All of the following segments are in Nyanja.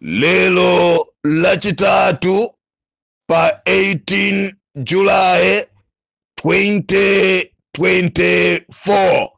Lero Lachitatu pa 18 Julayi 2024,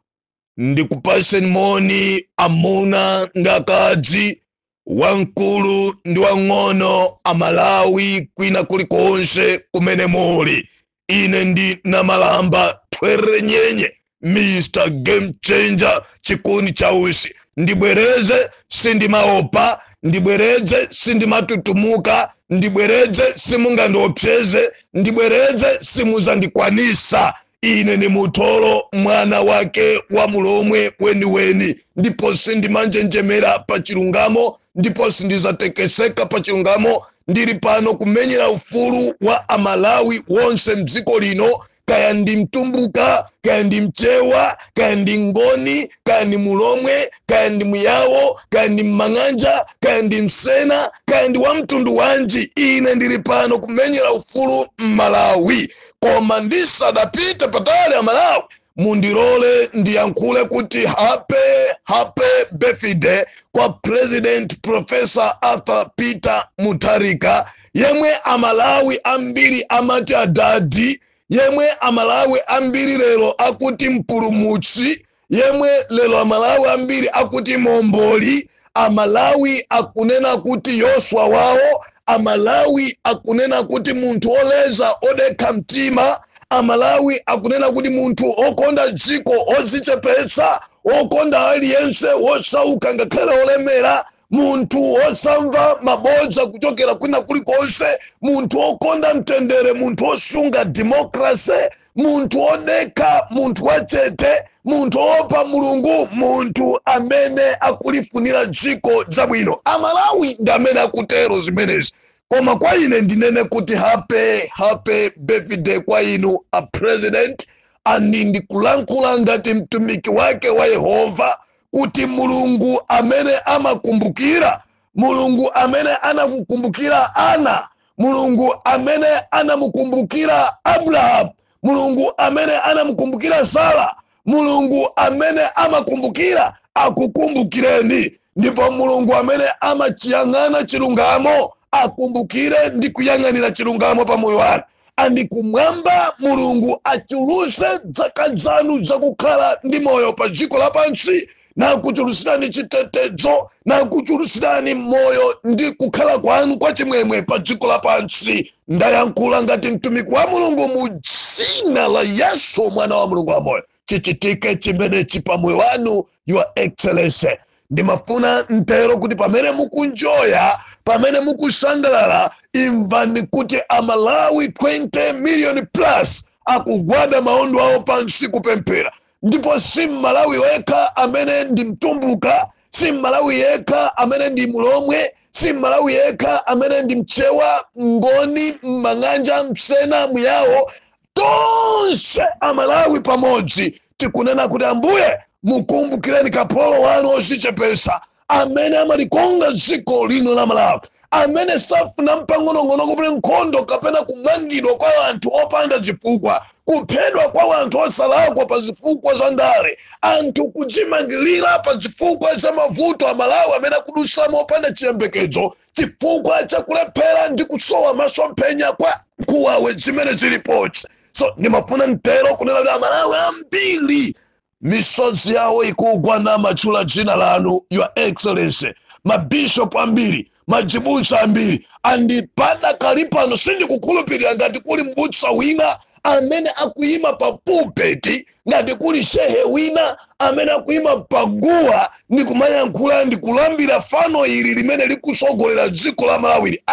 ndikupaseni moni amuna ndi akazi, wamkulu ndi wang'ono, Amalawi kwina kulikonse kumene muli. Ine ndi Namalamba Thwerenyenye, Mr Game Changer, chikuni cha usi. Ndibwereze, sindimaopa. Ndibwereze, sindimatutumuka. Ndibwereze, simungandiopseze. Ndibwereze, simuzandikwanisa. Ine ni Mutholo, mwana wake wa Mulomwe weniweni, ndipo sindimanjenjemera pa chilungamo, ndipo sindizatekeseka pa chilungamo. Ndili pano kumenyera ufulu wa Amalawi wonse mdziko lino, kaya ndi Mtumbuka, kaya ndi Mchewa, kaya ndi Ngoni, kaya ndi Mulomwe, kaya ndi Muyawo, kaya ndi Mmang'anja, kaya ndi Msena, kaya ndi wamtundu wanji. Ine ndili pano kumenyera ufulu Mmalawi. Koma ndisadapite patali, Amalawi, mundilole ndiyankhule kuti happy, happy birthday kwa President Professor Arthur Peter Mutharika, yemwe Amalawi ambiri amati adadi, yemwe Amalawi ambiri lero akuti mpulumutsi, yemwe lero Amalawi ambiri akuti momboli. Amalawi akunena kuti Yoswa wawo. Amalawi akunena kuti munthu oleza, odekha mtima. Amalawi akunena kuti munthu okonda dziko, odzichepetsa, okonda aliyense, wosauka ngakhale olemera, munthu wosamva mabodza kuchokera kwina kulikonse, munthu okonda mtendere, munthu osunga democracy, munthu odekha, munthu wachete, munthu oopa Mulungu, munthu amene akulifunira dziko zabwino. Amalawi ndi amene akutero zimenezi. Koma kwa ine ndinene kuti happy, happy birthday kwa inu a President. Ani ndikulankhula ngati mtumiki wake wa Yehova kuti Mulungu amene amakumbukira, Mulungu amene anamukumbukira Ana, Mulungu amene anamukumbukira Abrahamu, Mulungu amene anamukumbukira Sara, Mulungu amene amakumbukira akukumbukireni. Ndipo Mulungu amene amachiyang'ana chilungamo akumbukire ndi kuyang'anira chilungamo pa moyo wanu. Andi kumwamba Mulungu achuluse zaka zanu zakukhala ndi moyo pa dziko lapansi, nakuchulusirani chitetezo, nakuchulusirani moyo ndi kukhala kwanu kwa chimwemwe pa dziko lapansi. Ndayankhula ngati mtumiki wa Mulungu mu dzina la Yesu, mwana wa Mulungu wa moyo. Chichitike chimenechi pa moyo wanu, Your Excellency. Ndimafuna ntero kuti pamene mukunjoya, pamene mukusangalala, imvani kuti Amalawi 20 million plus akugwada maondo awo pansi kupemphera. Ndipo si Mmalawi wekha amene ndi Mtumbuka, si Mmalawi yekha amene ndi Mulomwe, si Mmalawi yekha amene ndi Mchewa, Ngoni, Mmang'anja, Msena, Muyawo. Tonse Amalawi pamodzi tikunena kuti, "Ambuye, mukumbukireni kapolo wanu ozichepesa amene amalikonda dziko lino la Malawi, amene safuna mpang'onong'ono kupita nkhondo kapena kumangidwa kwa anthu opanda zifukwa, kuphedwa kwa anthu osalakwa pa zifukwa za ndale, anthu kudzimangirira pa zifukwa za mavuto Amalawi amene akudusamo opanda chiyembekezo chifukwa chakulephera ndi kusowa masomphenya kwa kuwawe zimene zilipozi." So ndimafuna mtero kunena kuti Amalawi ambiri misozi yawo ikugwa namatchula dzina lanu, Your Excellency. Mabishopu ambiri, majibusa ambiri, andipada kali pano sindikukhulupirira ngati kuli m'busa wina amene akuyima pa pulpit, ngati kuli shehe wina amene akuyima paguwa ndi kumayankhula ndi kulambira fano ili limene likusogolera dziko la Malawiri.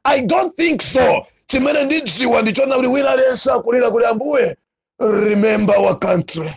I don't think so. Chimene ndidziwa ndichona kuti wina aliyense akulira kuti, "Ambuye, remember our country,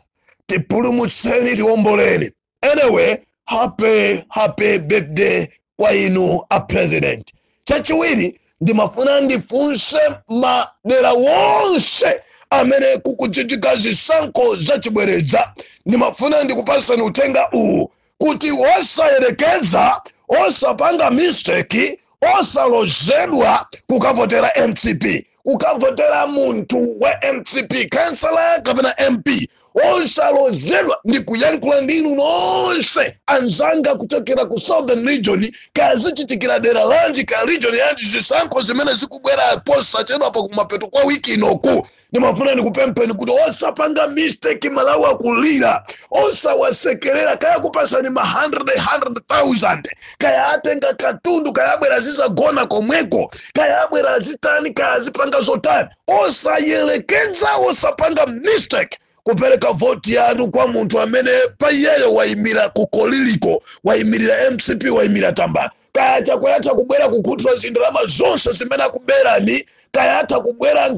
tipulumutseni, tiwomboleni." Anyway, happy, happy birthday kwa inu a President. Chachiwiri, ndimafuna ndifunse madera wonse amene kukuchitika zisankho zachibwereza. Ndimafuna ndikupasani uthenga uwu kuti osayerekeza, osapanga mistake, osalozedwa kukavotera MCP, kukavotera munthu wa MCP, kansala kapena MP. Osalozedwa. Ndikuyankhula ndinu nonse anzanga kuchokera ku Southern Region, kazichitikira dera lanji, ka region yanji, zisankho zimene zikubwera posachedwa pa kumapeto kwa wiki inoku, ndimafuna ndikupempheni kuti osapanga mistake. Malawi akulira. Osawasekerera. Kaya kupasani ma 100 100,000, kaya atenga katundu, kaya abwera zizagona komweko, kaya abwera zitani, kaya zipanga zotani, osayelekeza, osapanga mistake kupereka voti yanu kwa munthu amene pa iyeyo wayimira kukoliliko, wayimirira MCP, wayimira Tambala. Kaya Chakwera atha kubwera kukhuthula zindalama zonse zimene akuberani, kaya atha kubwera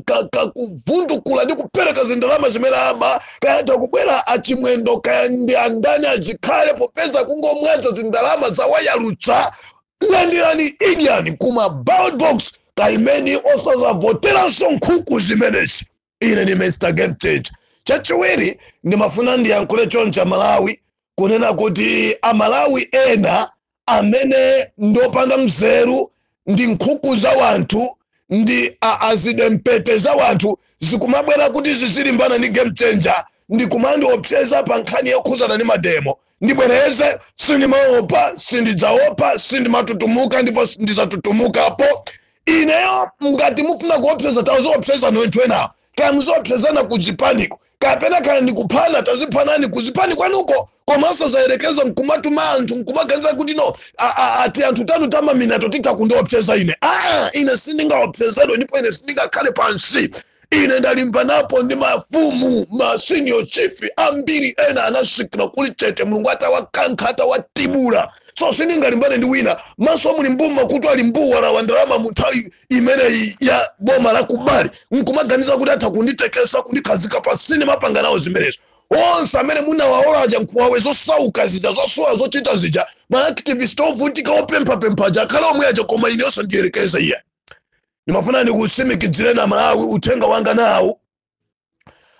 kuvundukula ndi kupereka zindalama zimene aba, kaya atha kubwera Achimwendo, kaya ndi andani achikhale, popeza kungomwaza zindalama zawayalutsa, landirani, idyani kuma ballot box, kaimeni, osazavoteranso nkhuku zimenezi. Ine ndi Mr Game Changer. Chachiwiri, ndimafuna ndiyankhule choncho Amalawi, kunena kuti Amalawi ena amene ndopanda mzeru, ndi nkhuku za wanthu, ndi azidempete za wanthu, zikumabwera kuti zizilimbana ndi Game Changer ndi kumandiopseza pa nkhani yokhuzana ndi mademo. Ndibwereze, sindimaopa, sindidzaopa, sindimatutumuka ndipo sindizatutumukapo ineyo. Ngati mufuna kuopseza, taziopseza anthu enawo. Kaya muziopsezana kuzipaniko, kapena kaya ndikuphana, taziphanani kuzipani kwanuko, koma osazayerekeza nkumatuma anthu nkumaganiza kuti no, ati anthu tanu tamaminato titha kundiopseza ine. Aa, ine sindingaopsezedwe ndipo ine sindingakhale pansi. Ine ndalimba napo ndi mafumu, ma senior chief ambiri, ena anasikira kuli chete Mulungu atawakankha, atawatibula. So sindingalimbane ndi wina maso muli mbu, makutu ali mbu, walawa ndalama mu nthawi imeneyi ya boma la kubali, nkumaganiza kuti atha kunditekesa, kundikhazika pa. Sindimapanga nawo zimenezo. Onse amene munawaola aja, nkhuwawe zosauka zija, zosowa zochita zija, ma activist ovutika, opemphapempha aja, akhale omwe aja, koma ine osandiyerekeza iye. Ndimafuna ndikusimikizireni Amalawi uthenga wanga nawo: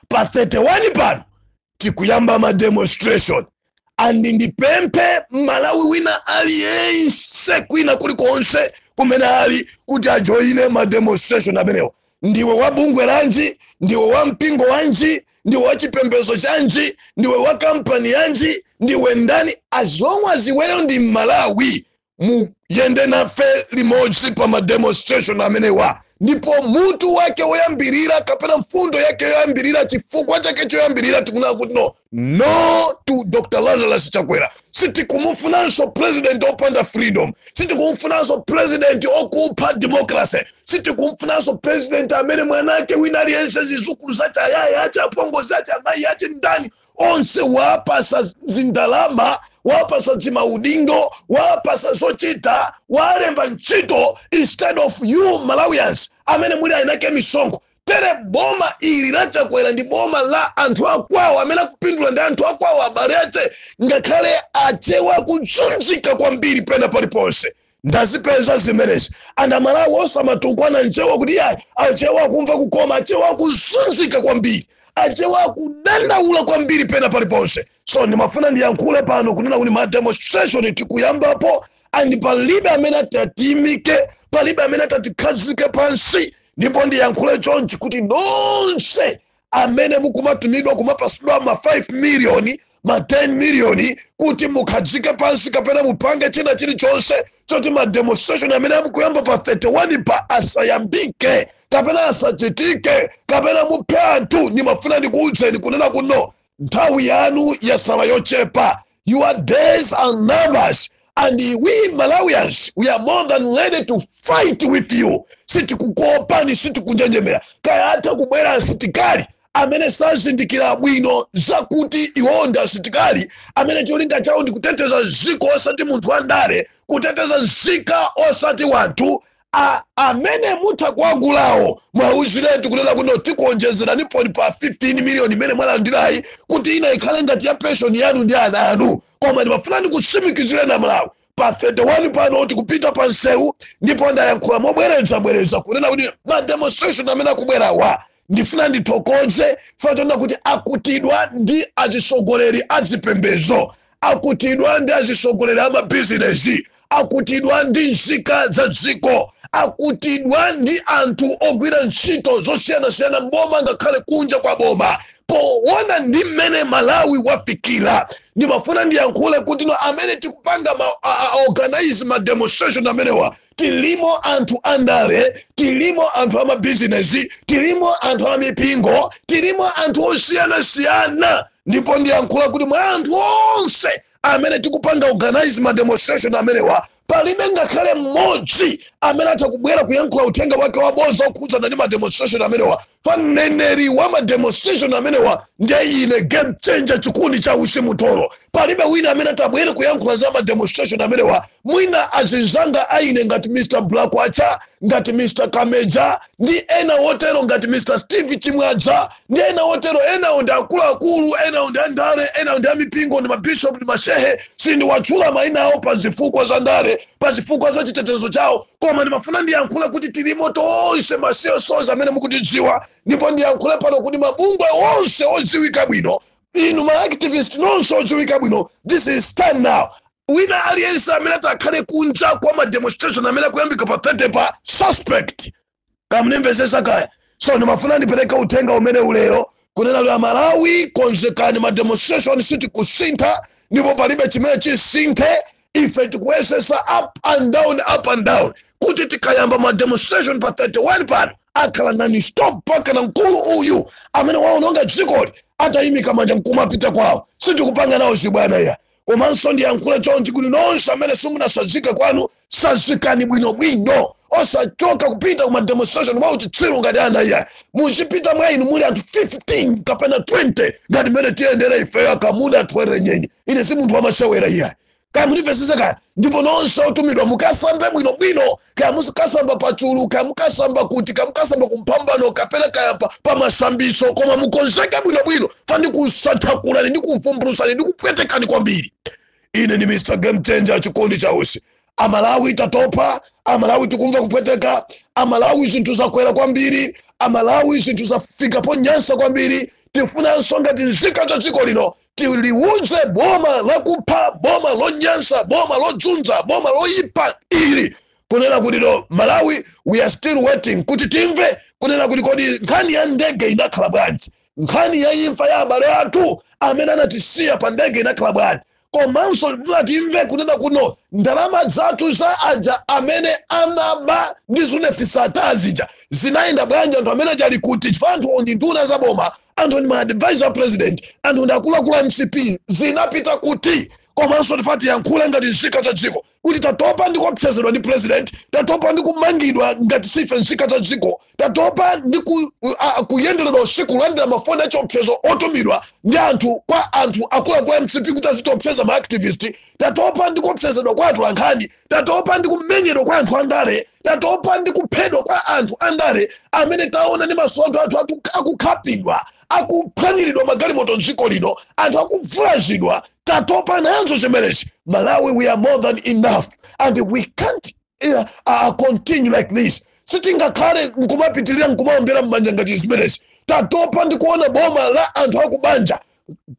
pa 31 pano tikuyamba ma demonstration, and ndipemphe Malawi wina aliyense kwina kulikonse kumene ali kuti ajoine ma demonstration amenewo. Ndiwe wa bungwe lanji, ndiwe wa mpingo wanji, ndiwe wa chipembedzo chanji, ndiwe wa kampani yanji, ndiwe ndani, as long as iweyo ndi Mmalawi, muyende nafe limodzi pa ma demonstration amenewa. Ndipo mutu wake woyambirira, kapena mfundo yake yoyambirira, chifukwa chake choyambirira, tikunena kuti no, no to Dr Lazarus Chakwera. Sitikumufunanso president opanda freedom, sitikumufunanso president okupha democracy, sitikumufunanso president amene mwanake wina aliyense, zizukulu zace, ayayi ace, apongozi ace, amayi ace, ndani onse wapasa zindalama, wapasa zimaudindo, wapasa zochita, walemba ntchito instead of you Malawians amene muli ainake misonkho. Tere boma ili la Chakwera ndi boma la anthu akwawo, amene akupindula ndi anthu akwawo, abale ache, ngakhale Achewa kuzunzika kwambiri pena paliponse. Ndazipeza zimenezi. And Amalawi osamatukwana Nchewa kuti yayi, Achewa akumva kukoma. Achewa akuzunzika kwambiri, Achewa akudandaula kwambiri pena paliponse. So ndimafuna ndiyankhule pano kunena kuti ma demonstration tikuyambapo, and palibe amene atatimike, palibe amene atatikhazike pansi. Ndipo ndiyankhule chonchi kuti nonse amene mukumatumidwa, kumapasidwa ma 5 miliyoni, ma 10 miliyoni kuti mukhazike pansi kapena mupange china chilichonse choti ma demonstration amene amukuyamba pa 31 pa asayambike kapena asachitike kapena muphe anthu, ndimafuna ndikuwuzeni kunena kuno, nthawi yanu yasala yochepa. Your days are numbered, and we Malawians, we are more than ready to fight with you. Sitikukuopani, sitikunjenjemera. Kaya atha kubwera asitikali amene sazindikira bwino zakuti iwowo ndi asitikali amene cholinga chawo ndi kuteteza dziko osati munthu wandale, kuteteza nzika osati wanthu amene mutha kuwagulawo, mwauziretu kunena kuno tikuonjezerani poni pa 15 miliyoni imene mwalandirayi kuti ina ikhale ngati ya pension yanu ndi ana anu. Koma ndimafuna ndikutsimikizireni Amalawi, pa 31 pano tikupita pa nsewu. Ndipo ndayankhula mobwerezabwereza kunena kuti ma demonstration amene akubwerawa, ndifuna ndithokoze chifukwa kuti akutidwa ndi azisogoleri azipembezo, akutidwa ndi azisogoleri amabizinesi. Akutidwa ndi nzika za dziko, akutidwa ndi anthu ogwira ntchito zosiyanasiyana mboma ngakhale kunja kwa boma. Poona ndi mmene Malawi wafikira, ndimafuna ndiyankhule kuti no, amene tikupanga ma, organize ma demonstration amenewa, tilimo anthu andale, tilimo anthu amabizinesi, tilimo anthu amipingo, tilimo anthu osiyanasiyana. Ndipo ndiyankhula kuti mwa anthu onse amene tikupanga organize ma demonstration amenewa, palibe ngakhale mmodzi amene atha kubwera kuyankhula uthenga wake wabodza okhudzana ndi ma demonstration amenewa. Fa mneneri wa ma demonstration amenewa ndiye ine, Game Changer Chikundi cha Usi Mutoro. Palibe wina amene atabwere kuyankhula za ma demonstration amenewa. Mwina azinzanga aine ngati Mr Blackwacha, ngati Mr Kameja ndi ena wotero, ngati Mr Steve Chimwadza ndi ena wotero. Enawo ndi akuluakulu, enawo ndi andale, enawo ndi amipingo, ndi mabishop, ndi mashehe. Sindiwatchula mayina awo pa zifukwa za ndale, pa zifukwa za chitetezo chawo, koma ndimafuna ndiyankhule kuti tilimo tonse ma CSOs amene mukutidziwa. Ndipo ndiyankhule pano kuti mabungwe onse odziwika bwino, inu ma activist nonse odziwika bwino, this is time now. Wina aliyense amene atakhale kunja kwa ma demonstration amene akuyambika pa 30 pa, suspect. Kamunimvesesa kaya? So ndimafuna ndipereke uthenga umene ulero kunena kuti Amalawi, konzekani, ma demonstration sitikusintha ndipo palibe chimene chisinthe. Ife tikuyesesa up and down, up and down, kuti tikayamba ma demonstration pa 31 pano, akhala non stop mpaka na mkulu uyu amene waononga dzikoli atayimika manja nkumapita kwawo. Sitikupanga nawo zibwana ya. Komanso ndiyankhule chonchi kuti nonse amene simunasazike kwanu, sazikani bwinobwino, osachoka kupita kuma demonstration mwa uchitsiru ngati ana iya. Muzipita mwa inu muli anthu 15 kapena 20, ngati mmene tiyendere ifeyo akamuna atwere nyenye. Ine si munthu wamasewera iya, kaya munimvesese kaya. Ndipo nonse otumidwa, mukasambe bwinobwino, kaya mukasamba pachulu, kaya mukasamba kuti, kaya mukasamba kumphambano kapena kaya pa masambiso, koma mukonzeke bwinobwino. Fa ndikusanthakulani, ndikuvumbulutsani, ndikupwetekani kwambiri. Ine ndi Mr Game Changer Chikondi Chausi. Amalawi, tatopa. Amalawi, tikumva kupweteka. Amalawi, zinthu zakwera kwambiri. Amalawi, zinthu zafika ponyansa kwambiri. Tifunanso ngati nzika za dziko lino tiliwuze boma lakupha, boma lonyansa, boma lodzunza, boma loyipa ili, kunena kuti no, Malawi, we are still waiting kuti timve kunena kuti kodi nkhani ya ndege inakhala bwanji? Nkhani ya imfa ya abale athu amene anatisiya pa ndege inakhala bwanji? Komanso timve kunena kuno ndalama zathu za aja amene anaba ndi Zuneth Sattar zija zinayenda bwanji? Anthu amene achali kuti? Chifukwa anthu ndi nduna za boma, anthu ndi ma advisor president, anthu ndi akuluakulu a MCP, zinapita kuti? Komanso tifati yankhule ngati nzika za dziko kuti tatopa ndi kuopsezedwa ndi president, tatopa ndi kumangidwa ngati sife nzika za dziko, tatopa ndi kuyenderedwa usiku, kulandira mafoni achiopsezo otumidwa ndi anthu kwa anthu akuluakulu a MCP kuti azitiopseza ma activist, tatopa ndi kuopsezedwa kwa anthu ankhani, tatopa ndi kumenyedwa kwa anthu andale, tatopa ndi kuphedwa kwa anthu andale amene taona ndi maso anthu akukhapidwa, akuphwanyiridwa magalimoto mdziko lino, anthu akuvulazidwa. Tatopa nazo zimenezi. Malawi, we are more than enough and we can't continue like this. Sitingakhale nkumapitirira nkumaombera m'manja ngati zimenezi. Tatopa ndi kuona boma la anthu akubanja,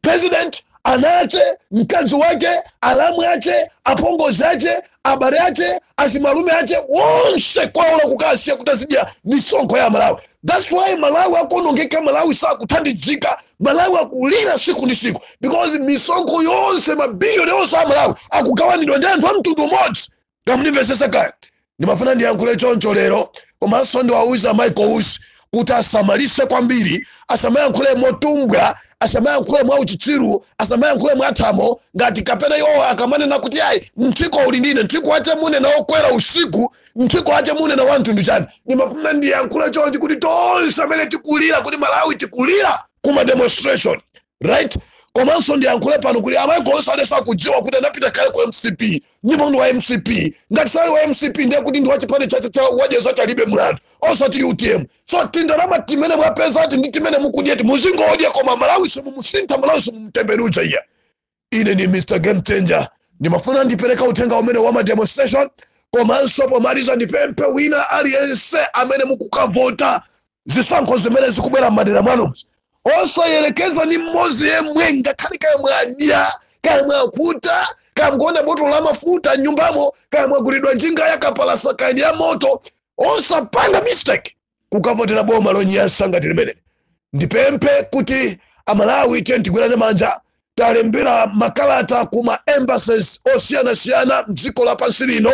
president, ana ache, mkazi wake, alamu ache, apongozi ache, abale ache, azimalume ache, wonse kwaola kukasiya kuti azidya misonkho ya Malawi. That's why Malawi akuonongeka, Malawi sakuthandizika, Malawi akulira siku ndi siku, because misonkho yonse, mabiliyoni onse a Malawi akugawanidwa ndi anthu a mtundu umodzi. Kamunimvesesa kaya? Ndimafuna ndiyankhule choncho lero. Komanso ndiwauza Michael Usi kuti asamalise kwambiri, asamayankhule motumbwa, asamayankhule mwa uchitsiru, asamayankhule mwathamo ngati kapena iwo akamanena kuti ayi, mthiko uli ndine, mthiko wache munena okwera usiku, mthiko wache munena wa mtundu chani? Ndimafuna ndiyankhule chonchi kuti tonse amene tikulira kuti Malawi tikulira kuma demonstration, right? Komanso ndiyankhule pano kuti a Michael Usi adesa kudziwa kuti anapita kale ku MCP ndipo ndi wa MCP. Ngati sali wa MCP, ndiye kuti ndi wachipani chache cha wajeza chalibe mlandu, osati UTM. So tindalama timene mwapeza ati ndi timene mukudyeti, muzingodya, koma Malawi simumusintha, Malawi simumutembenuza iya. Ine ndi Mr Game Changer, ndimafuna ndipereka uthenga umene wa ma demonstration. Komanso pomaliza, ndipemphe wina aliyense amene mukukavota zisankho zimene zikubwera m'madera mwanu, osayerekeza ni mmodzi yemwe, ngakhale kaya mwadya Kaya mwakhuta, kaya mukuona botolo la mafuta mnyumbamo, kaya mwagulidwa njinga ya kapalasa, kaya ndi ya moto, osapanga mistake kukavotera boma lonyansa ngati limene. Ndipemphe kuti Amalawi, tiye tigwirane manja. Talembera makalata ku ma embassies osiyanasiyana mdziko lapansi lino,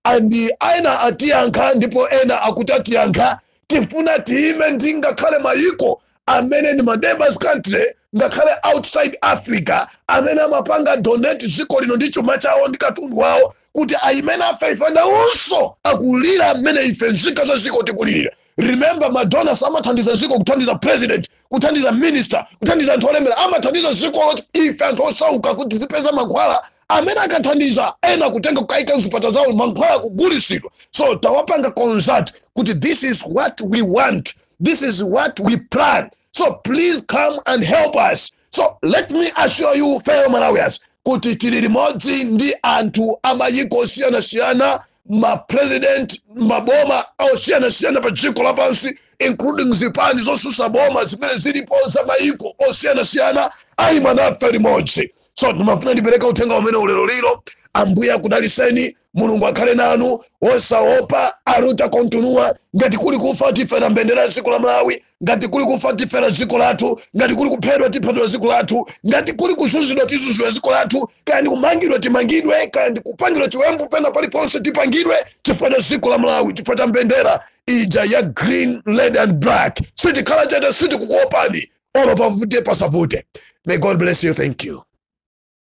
and ena atiyankha ndipo ena akuti atiyankha. Tifuna tiyime ndi ngakhale mayiko amene ndi ma neighbors country, ngakhale outside Africa, amene amapanga donate dziko lino ndi chuma chawo ndi katundu wawo, kuti ayime nafe. Ife nawonso akulira mmene ife nzika za dziko tikulirira. Remember, ma donors amathandiza dziko, kuthandiza president, kuthandiza minister, kuthandiza anthu olemera, amathandiza dziko ife anthu osauka kuti zipeza mankhwala amene akathandiza ena kutenga kukaika mzipata zawo, mankhwala kugulisidwa. So tawapanga consult kuti this is what we want, this is what we plan, so please come and help us. So let me assure you, fellow Malawians, kuti tili limodzi ndi anthu amayiko osiyanasiyana, ma president, maboma osiyanasiyana pa dziko lapansi, including zipani zosusa boma zimene zilipo za mayiko osiyanasiyana, ayima nafe limodzi. So ndimafuna ndipereka uthenga umene ulero lero. Ambuye akudaliseni, Mulungu akhale nanu. Osaopa, a luta continua. Ngati kuli kufa, tifera mbendera ya dziko la Malawi. Ngati kuli kufa, tifera dziko lathu. Ngati kuli kuphedwa, tiphedwa dziko lathu. Ngati kuli kuzunzidwa, tizunzidwa dziko lathu. Kaya ndi kumangidwa, timangidwe. Kaya ndi kupangidwa chiwembu pena paliponse, tipangidwe chifukwa cha dziko la Malawi, chifukwa cha mbendera ija ya green, red and black. Sitikhala chete, sitikukuopani, olo pavute pasavute. May God bless you. Thank you.